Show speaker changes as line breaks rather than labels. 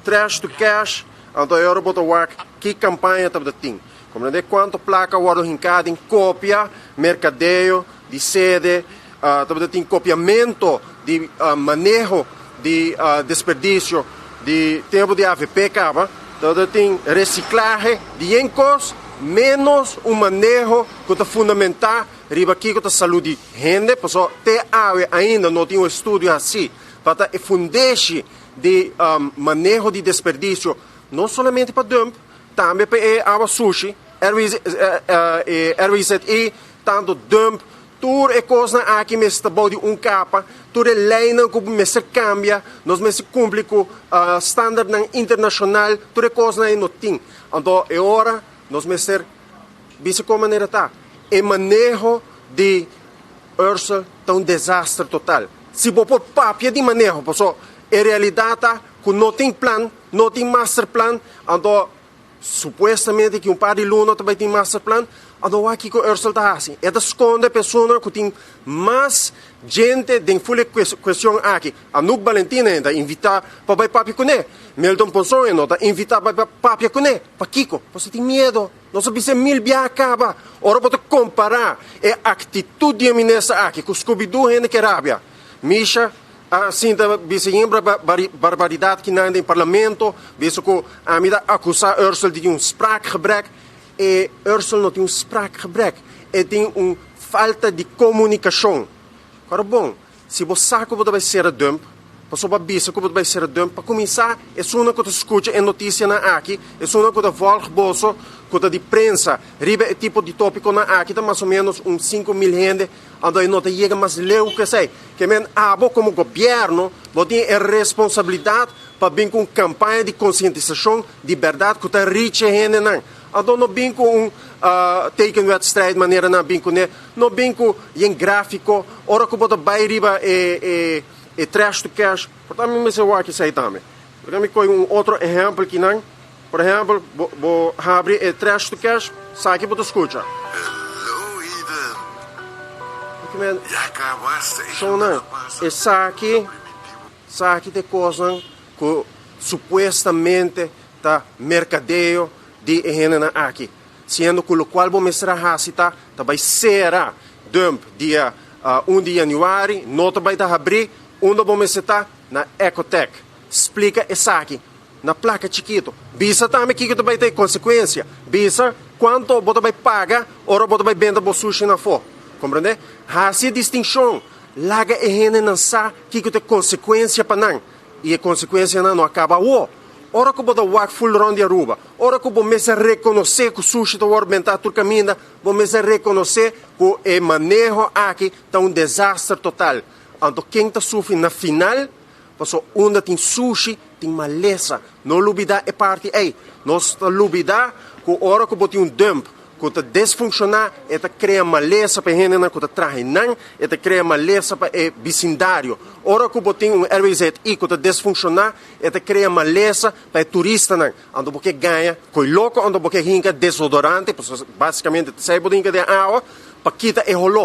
Trash to cash, anto e ora bo ta wak ki campaña tabata tin. Comprende cuanto placa a wordo hinca den copia, mercadeo di sede, tabata tin copiamento di maneho di desperdicio di tempo di avp caba, tabata tin reciclahe di yen cos, menos un maneho cu ta fundamenta riba kico ta salud di hende, pasobra te awe ainda no tin un estudio haci pa ta e fundeshi di maneho di desperdicio, no solamente pa dump, tambe pa e awa sushi, RWZI, tanto dump, tur e cosnan aki mester ta bou di un capa, tur e leynan cu mester cambia, nos mester cumpli cu standardnan internacional, tur e cosnan ei no tin. Anto e ora nos mester bisa con manera ta. E maneho di Ursel ta un desaster total. Si bo por papia di maneho, paso e realidad ta cu no tin plan, no tin masterplan, anto supuestamente ki un par di luna ta bay tin masterplan, anto wak kico Ursel ta haci? E ta sconde persona cu tin mas djente den ful e cuestion aki. Anouk Balentina e ta invita pa bay papia cune, Milton Ponson e no ta invita pa bay papia cune. Pakico? Pasobra tin miedo. Nos a bisa mil biaha caba. Ora bo ta compara e actitud di e minister aki cu Scooby-Doo hende ke rabia. Misha a sinta bisa hembra barbaridad kinan den parlamento, bisa cu ami ta acusa Ursel di tin un spraakgebrek. E Ursel no tin un spraakgebrek, e tin un falta di comunicacion. Ora bon, si bo sa cu bo ta bay cera dump, pasobra bo a bisa cu bo ta bay cera dump, pa cuminsa esunnan cu ta scucha e noticianan aki, esunnan cu ta volg boso, cu ta di prensa riba e tipo di topiconan aki ta mas o menos un 5000 hende, anto e no ta yega mas leu cu esey. Ke men abo como gobierno bo tin e responsabilidad pa bin cu un campaña di concientisacion di berdad cu ta richi e hendenan. Anto no bin cu un tekenwedstrijd manera nan a bin cune, no bin cu yen grafico, ora cu bo ta bay riba e e trash to cash, por ta mi mester wak esey tambe. Laga mi coge un otro ehempel kinan, por ehempel bo bo habri e trash to cash, saki bo ta scucha.
Hello Eden.
Oke men,
Ya acabaste e
shownan,
semana pasa
esaki,
ta primiti bo.
saki ta e cosnan cu supuestamente ta mercadeo di e hendenan aki, siendo cu locual bo mester a haci ta ta bay cera dump dia 1 di januari, no ta bay ta habri, unda bo mester ta? Na Ecotech. Splica esaki na placa chikito. Bisa tambe kico ta bay ta e consecuencia. Bisa cuanto bo ta bay paga ora bo ta bay benta bo sushi na afo. Comprende? Haci e distincion. Laga e hendenan sa kico ta e consecuencia pa nan. Y e consecuencianan no a caba awo. Ora ku bo ta wak ful rònt di Aruba, ora ku bo mester rekonosé ku sushi ta wòrdu bentá tur kaminda, bo mester rekonosé ku e maneho aki ta un desaster total. Anto ken ta sufri na final? Pasobra unda tin sushi tin malesa. No lubidá e parti ei. Nos ta lubidá ku ora ku bo tin un dump ku ta desfunshoná, e ta krea malesa pa e hendenan ku ta traha einan, e ta krea malesa pa e bisindario. Ora ku bo tin un RWZI ku ta desfunshoná, e ta krea malesa pa e turistanan. Anto bo ke gaña koe loko, anto bo ke hinka desodorante, pasobra basikamente ta esei bo ta hinka den awa, pa kita e holó.